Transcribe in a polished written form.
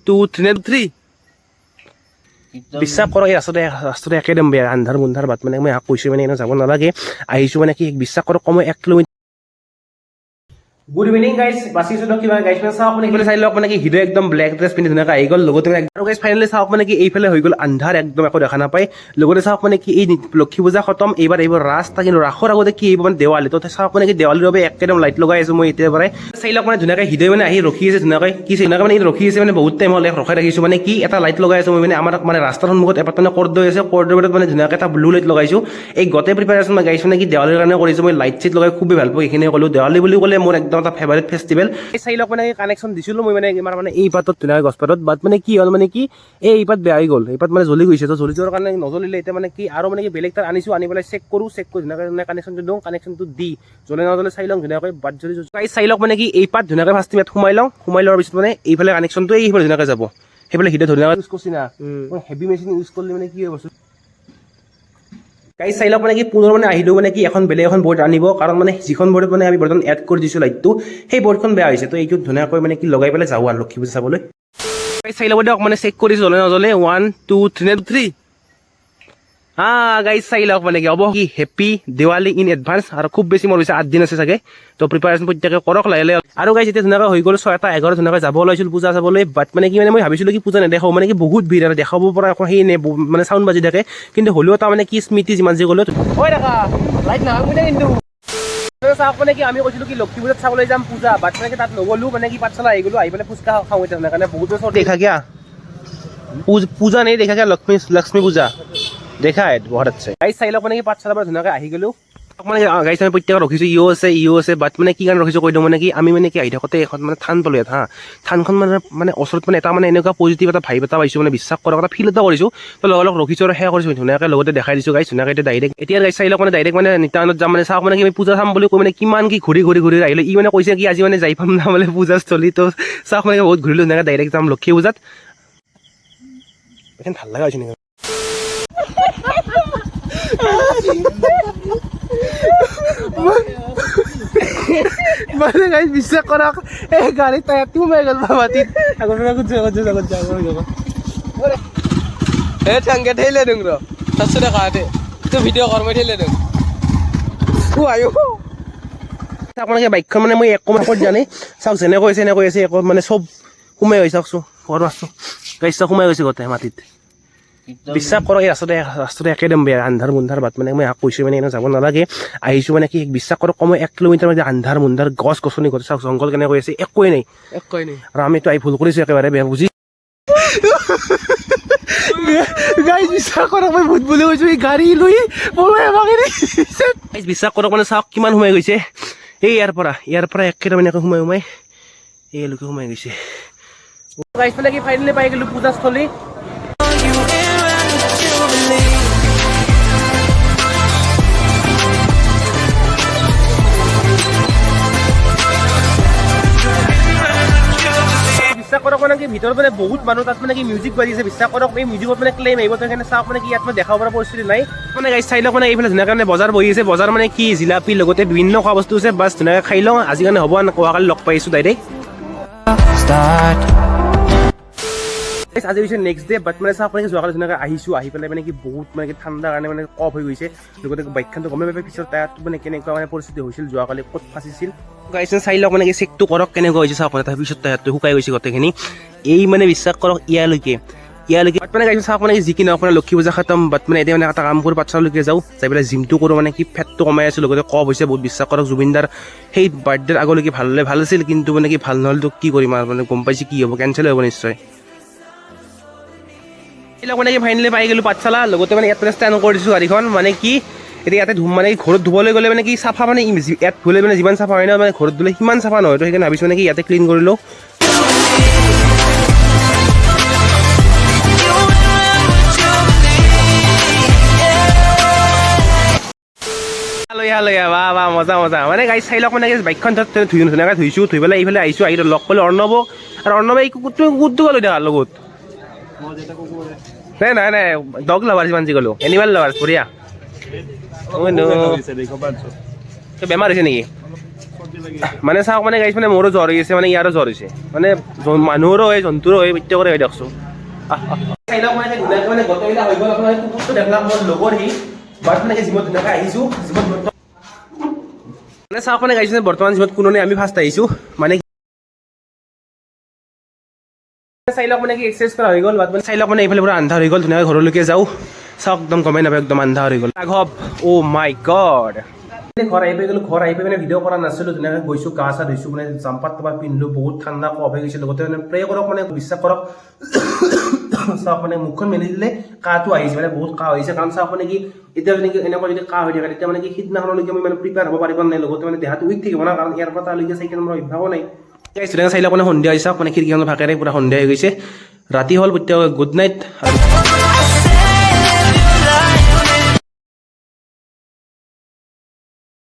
2 3 3। বিশ্বাস কৰক, এই ৰাস্তাতে একেদম বেয়া, আন্ধাৰ মুন্ধাৰ বাট। মানে মই কৈছোঁ মানে এনে যাব নালাগে, আহিছোঁ মানে কি, বিশ্বাস কৰক, কমেও 1 কিলোমিটাৰ। গুড ইভিনিং গাইজ, বাচিছো দিয়ক কিবা। গাইজ, মানে চাওক, মানে এইফালে চাই লওক, মানে কি হিৰো একদম ব্লেক ড্ৰেছ পিন্ধি ধুনীয়াকৈ আহি গ'ল লগতে। মানে আৰু গাইজ, ফাইনেলি চাওক, মানে কি এইফালে হৈ গ'ল আন্ধাৰ, একদম একো দেখা নাপায়। লগতে চাওক, মানে কি এই লক্ষী পূজা খতম, এইবাৰ আহিব ৰাস্তা। কিন্তু ৰাসৰ আগতে কি আহিব? মানে দেৱালী। তো চাওক, মানে কি দেৱালীৰ বাবে একদম লাইট লগাই আছো মই এতিয়াৰ পৰাই। চাই লওক, মানে ধুনীয়াকৈ হৃদয় মানে আহি ৰখি আছে ধুনীয়াকৈ। কি ধুনীয়াকৈ মানে ৰখি আছে, মানে বহুত টাইম হ'ল ৰখাই ৰাখিছোঁ। মানে কি এটা লাইট লগাই আছো মই, মানে আমাৰ মানে ৰাস্তাৰ সন্মুখত এপাত মানে কৰ্দৈ আছে, কৰ্দৈত মানে ধুনীয়াকৈ এটা ব্লু লাইট লগাইছোঁ। এই গোটেই প্ৰিপাৰেশ্যন মই গাইছোঁ, মানে কি দেৱালীৰ কাৰণে কৰিছোঁ। মই লাইট চাইট লগাই খুবেই ভাল পাওঁ, এইখিনিয়ে ক'লোঁ। দেৱালী বুলি ক'লে মোৰ একদম এটা ফেভাৰিট ফেষ্টিভেল। চাই লওক, মানে কানেকশ্যন দিছিলোঁ মই মানে আমাৰ মানে এই পাতত ধুনীয়াকৈ গছপাতত, বাট মানে কি হ'ল, মানে কি এই পাত বেয়া হৈ গ'ল, এই পাত মানে জ্বলি গৈছে। তো জ্বলি যোৱাৰ কাৰণে নজ্বলিলে। এতিয়া মানে কি আৰু মানে কি বেলেগ তাত আনিছোঁ, আনি পেলাই চেক কৰোঁ, চেক কৰি ধুনীয়াকৈ মানে কানেকশ্যনটো দিওঁ। কানেকশ্যনটো দি জ্বলে নজ্বলে চাই লওঁ ধুনীয়াকৈ। বাট যদি চাই লওক, মানে কি এই পাত ধুনীয়াকৈ ফাৰ্ষ্ট ইয়াত সোমাই লওঁ। সোমাই লোৱাৰ পিছত মানে এইফালে কানেকশ্যনটো এইফালে ধুনীয়াকৈ যাব। সেইফালে হিটে ধুনীয়াকৈ ইউজ কৰিছি না, মই হেভি মেচিন ইউজ কৰিলে মানে কি হয় বস্তু। গাইজ, চাই লওক, মানে কি পুনৰ মানে আহিলেও মানে কি এখন বেলেগ এখন বৰ্ড আনিব, কাৰণ মানে যিখন বৰ্ডত মানে আমি বৰ্তমান এড কৰি দিছোঁ লাইটটো, সেই বৰ্ডখন বেয়া হৈছে। তো এইটোত ধুনীয়াকৈ মানে কি লগাই পেলাই যাওঁ আৰু লক্ষী পূজা চাবলৈ। গাইজ, চাই ল'ব দিয়ক, মানে চেক কৰিছোঁ জ্বলে নজ্বলে। 1 2 3 3। হা গাইজ, চাই লওক, মানে কি হ'ব কি হেপী দেৱালী ইন এডভান্স। আৰু খুব বেছি মোৰ হৈছে 8 দিন আছে চাগে। তো প্ৰিপাৰেশ্যন প্ৰত্যেকে কৰক লাহে লাহে। আৰু গাইজ, এতিয়া ধুনীয়াকৈ হৈ গ'ল 6:11। ধুনীয়াকৈ যাব ওলাইছিল পূজা চাবলৈ, বাট মানে কি মানে মই ভাবিছিলোঁ কি পূজা নেদেখাওঁ, মানে কি বহুত ভিৰ আৰু দেখাব পৰা একো সেই নাই, মানে চাউণ্ড বাজি থাকে। কিন্তু হ'লেও এটা মানে কি স্মৃতি, যিমান যি ক'লেও। ঐ দেখা লাইট নাভাঙো দে। কিন্তু চাওক, মানে কি আমি কৈছিলোঁ কি লক্ষী পূজাত চাবলৈ যাম পূজা, বাট মানে কি তাত নগ'লো, মানে কি পাঠশালা আহি গ'লো। আহি পেলাই ফুচকা খাওঁ এতিয়া কাৰণে বহুত বছৰ দেখা গিয়া পূজা नहीं देखा क्या? লক্ষ্মী লক্ষ্মী পূজা দেখা है, बहुत अच्छा। গাইজ, চাই লওক, মানে কি পাঠশালাৰ পৰা ধুনীয়াকৈ আহি গ'লো। মানে গাইজ, আমি প্ৰত্যেকে ৰখিছোঁ, ইও আছে, ইও আছে, বাট মানে কি কাৰণে ৰখিছোঁ কৈ দিওঁ। মানে কি আমি মানে কি আহি থাকোঁতে এখন মানে থান পালোঁ ইয়াত। হা, থানখন মানে মানে ওচৰত মানে এটা মানে এনেকুৱা পজিটিভ এটা ভাইব এটা পাইছোঁ, মানে বিশ্বাস কৰক, এটা ফিল এটা কৰিছোঁ। তো লগে লগ ৰখিছোঁ আৰু সেয়া কৰিছোঁ, ধুনীয়াকৈ লগতে দেখাই দিছোঁ গাইজ ধুনীয়াকৈ। এতিয়া ডাইৰেক্ট, এতিয়া গাইজ চাই লওক, মানে ডাইৰেক্ট মানে নিত্যানন্দত যাম। মানে চাওক, মানে কি আমি পূজা চাম বুলি কৈ মানে কিমান কি ঘূৰি ঘূৰি ঘূৰি আহিলোঁ। ই মানে কৈছে কি আজি মানে যাই পাম না মানে পূজাস্থলী। তো চাওক, মানে বহুত ঘূৰিলোঁ, ধুনীয়াকৈ ডাইৰেক্ট যাম লক্ষী পূজাত। এখন ভাল লগা হৈছে নেকি? মানে গাইজ, বিশ্বাস কৰক, এই গাড়ী টায়াৰটো সোমাই গ'ল মাটিত। আগত আগত যাওঁ, আগত যাওঁ, আগত যাওঁ, আগত যাওঁ। এ ঠেংকে ঠেলে দিং ৰ, 700 টকা দে, তই ভিডিঅ' কৰ, মই ঠেলে দিং। ও আয়ো। আপোনালোকে বাইকখন মানে মই একো ক'ত জানে, চাওক, যেনেকৈ আছে এনেকৈ আছে, একো মানে চব সোমাই গৈছে। চাওকচোন, ঘৰ আছো গাড়ী সোমাই গৈছে গোটেই মাটিত। বিশ্বাস কৰক, এই ৰাস্তাতে একেদম বেয়া, আন্ধাৰ মুন্ধাৰ বাট। মানে মই কৈছোঁ মানে এনে যাব নালাগে, আহিছোঁ। মানে কি বিশ্বাস কৰক, কমেও 1 কিলোমিটাৰ মানে আন্ধাৰ মুন্ধাৰ, গছ গছনি গোটেই। চাওক, জংঘল কেনেকৈ আছে, একোৱেই নাই। একোৱেই নাই। আৰু আমিতো আহি ভুল কৰিছোঁ একেবাৰে বেয়া বুজি। গাইজ, বিশ্বাস কৰক, মই ভূত বুলি কৈছোঁ, এই গাড়ী লৈ পলাই আমাক এৰি। গাইজ, বিশ্বাস কৰক, মানে চাওক কিমান সোমাই গৈছে। এই ইয়াৰ পৰা একেবাৰে এনেকৈ সোমাই সোমাই এই লোকে সোমাই গৈছে। গাইজ, মানে কি ফাইনেলি পাই গ'লো পূজাস্থলী। You in what you believe. বিশ্বাস কৰক, মানে কি ভিতৰত মানে বহুত মানুহ, তাত মানে কি মিউজিক বাজিছে। বিশ্বাস কৰক, এই মিউজিকত মানে ক্লেইম আহিব। সেইকাৰণে চাওক, মানে কি ইয়াত মানে দেখাব পৰা পৰিস্থিতি নাই। মানে গাইজ, চাই লওক, মানে এইফালে ধুনীয়াকৈ মানে বজাৰ বহি আছে। বজাৰ মানে কি জিলাপি, লগতে বিভিন্ন খোৱা বস্তু আছে। বাছ, ধুনীয়াকৈ খাই লওঁ, আজি কাৰণে হ'ব। অহাকালি লগ পাইছোঁ ডাইৰেক্ট। Start. Guys, আজি হৈছে নেক্সট ডে, বাট মানে চাওক, মানে কি যোৱাকালি ধুনীয়াকৈ আহিছোঁ। আহি পেলাই মানে কি বহুত মানে কি ঠাণ্ডাৰ কাৰণে মানে কফ হৈ গৈছে। লগতে বাইকখনটো গমেই পাই পিছত টায়াৰটো মানে কেনেকুৱা মানে পৰিস্থিতি হৈছিল যোৱাকালি, ক'ত ফাঁচিছিল। গাইজ, চাই লওক, মানে কি চেকটো কৰক কেনেকুৱা হৈছে। চাওক, মানে তাৰপিছত টায়াৰটো শুকাই গৈছে গোটেইখিনি। এই মানে বিশ্বাস কৰক, ইয়ালৈকে ইয়ালৈকে। বাট মানে গাইজ, চাওক, মানে যি কি নহওক, মানে লক্ষী পূজা খতম, বাট মানে এতিয়া মানে এটা কাম কৰোঁ, পাঠশালালৈকে যাওঁ, যাই পেলাই জিমটো কৰোঁ। মানে কি ফেটটো কমাই আছোঁ, লগতে কফ হৈছে বহুত। বিশ্বাস কৰক, জুবিনদাৰ সেই বাৰ্থডেৰ আগলৈকে ভাল হ'লে ভাল আছিল, কিন্তু মানে কি ভাল নহ'লেতো কি কৰিম আৰু? মানে গম পাইছোঁ কি হ'ব, কেঞ্চেল হ'ব নিশ্চয়। এইবিলাক মানে কি ফাইনেলি পাই গ'লো পাঠশালা। লগতে মানে ইয়াত মানে ষ্টেণ্ড কৰি দিছোঁ গাড়ীখন। মানে কি এতিয়া ইয়াতে ধুম, মানে কি ঘৰত ধুবলৈ গ'লে মানে কি চাফা, মানে ইয়াত ধুলে মানে যিমান চাফা হয় ন, মানে ঘৰত ধুলে সিমান চাফা নহয়। তো সেইকাৰণে ভাবিছোঁ মানে কি ইয়াতে ক্লিন কৰি লওঁ। You in what you believe. লৈ আহা, লৈ আহা, বাহ বাহ, মজা মজা। মানে গাড়ী চাই লওক, মানে বাইকখন ধুই ধুনীয়াকৈ ধুইছোঁ, ধুই পেলাই এইফালে আহিছোঁ। আহি লগ পালোঁ অৰ্ণৱক, আৰু অৰ্ণৱে এই কুকুৰটো কুকুৰটো লৈ থাকাৰ লগত। নাই নাই নাই, ডগ লাভাৰ, যিমান যি ক'লো এনিমেল লাভাৰ, বঢ়িয়া। অ' no। তোৰ বেমাৰ হৈছে নেকি? মানে চাওক মানে গাইছ, মানে মোৰো জ্বৰ হৈ গৈছে, মানে ইয়াৰো জ্বৰ হৈছে, মানে মানুহৰো হয়, জন্তুৰো হয়, প্ৰত্যেকৰে হয় দিয়কচোন। চাই লওক, মানে ধুনীয়াকৈ মানে গোটেইবিলাক হৈ গ'ল। আপোনাৰ কুকুৰটো দেখলাক মোৰ লগৰ সি। বাট মানে জিমত ধুনীয়াকৈ আহিছোঁ। জিমত মানে চাওক মানে গাইছ, বৰ্তমান জিমত কোনো নাই, আমি ফাৰ্ষ্ট আহিছোঁ। মানে চাই লওক, মানে কি এক্সাৰচাইজ কৰা হৈ গ'ল। বাট মানে চাই লওক, মানে এইফালে পুৰা আন্ধাৰ হৈ গ'ল। ধুনীয়াকৈ ঘৰলৈকে যাওঁ। চাওক, একদম গমেই নাপায়, একদম আন্ধাৰ হৈ গ'ল। ৰাঘৱ, অ' মাই গড! ঘৰ আহি পাই গ'লো। ঘৰ আহি পাই মানে ভিডিঅ' কৰা নাছিলোঁ। ধুনীয়াকৈ গৈছোঁ, গা চা ধুইছোঁ, মানে জাম্পাৰ টাম্পাৰ পিন্ধিলোঁ। বহুত ঠাণ্ডা কফ হৈ গৈছে। লগতে মানে প্ৰে কৰক, মানে বিশ্বাস কৰক, চাওক মানে মুখখন মেলি দিলে কাহটো আহিছে, মানে বহুত কাহ হৈছে। কাৰণ চাওক মানে কি, এতিয়া যদি এনেকুৱা যদি কাহ হৈ থাকে, তেতিয়া মানে কি সিদিনাখনলৈকে মই মানে প্ৰিপেয়াৰ হ'ব পাৰিব নাই। লগতে মানে দেহাটো উইক থাকিব না, কাৰণ ইয়াৰ পৰা তালৈকে চাইকেল মোৰ অভ্যাসো নাই। ধুনীয়াকৈ চাই লওক, মানে সন্ধিয়া হৈছে। চাওক, মানে খিৰিকীখনৰ ফাঁকেৰে পূৰা সন্ধিয়া হৈ গৈছে। ৰাতি হ'ল। প্ৰত্যেক গুড নাইট।